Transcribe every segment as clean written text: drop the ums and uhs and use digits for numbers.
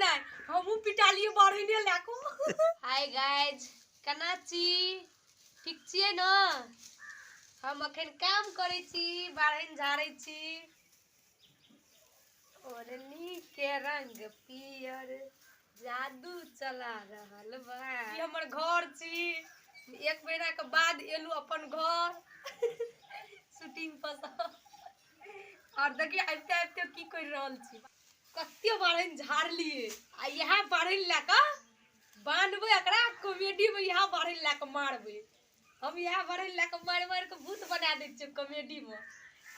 नहि, हमहूँ पिटालिए बाढ़िने लए कऽ। हाय गाइज, केना छी? ठीक छियै ने? हम अखन काम करै छी, बाढ़नि झाड़ै छी। ओढ़नी के रंग पियर जादू चला रहल बा। ई हमर घर छी। एक महीना के बाद एलू अपन घर शूटिंग पर सँ। और देखिए आबिते आबिते की कर रहल छी। कते बाढ़नि झाड़लिए आ इएह बाढ़नि लए कऽ बान्हबै एकरा कॉमेडी में, इएह बाढ़नि लए कऽ मारबै हम। इएह बाढ़नि लए कऽ मारि मारि कऽ भूत बना दै छियै कॉमेडी में।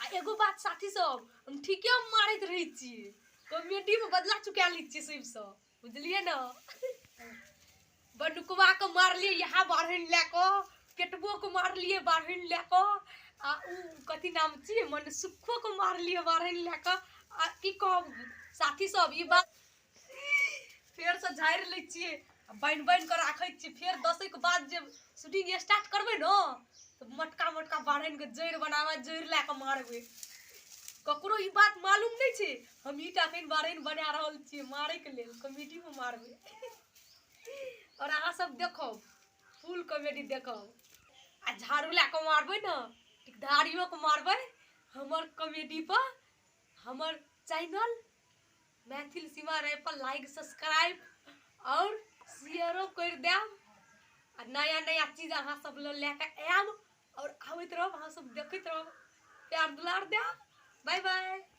आ एगो बात साथी सब, हम ठीके मारैत रहै छियै कॉमेडी में, बदला चुका लै छियै सबसँ, बुझलियै ने? बनुकवा के मारलियै इएह बाढ़नि लए कऽ, पेटबो के मारलियै बाढ़नि लए कऽ, आ उ कथी नाम छियै, मनसुखो के मारलियै बाढ़नि लए कऽ। आ की कहब साथी सब, ई बात फेरसँ झाड़ि लै छियै आ बान्हि बान्हि कऽ राखै छियै। फेर दसैके बाद जे शूटिंग स्टार्ट करबै ने, तऽ मोटका मोटका बाढ़निके जड़ि बनाबै, जड़ि लए कऽ मारबै। ककरो ई बात मालूम नहि छै, हम ई टा एखन बाढ़नि बना रहल छियै मारैके लेल, कॉमेडीमे मारबै। आओर अहाँ सब देखब, फुल कॉमेडी देखब। आ झाड़ू लए कऽ मारबै ने, टिकधारियो के मारबै हमर कॉमेडी पर। हमर चैनल मैथिल सीमा राय पर लाइक, सब्सक्राइब और शेयरो कर देब। आ नया नया चीज अहाँ सब लए कऽ आयब और आबैत रहब, अहाँ सब देखैत रहब, प्यार दुलार देब। Bye bye.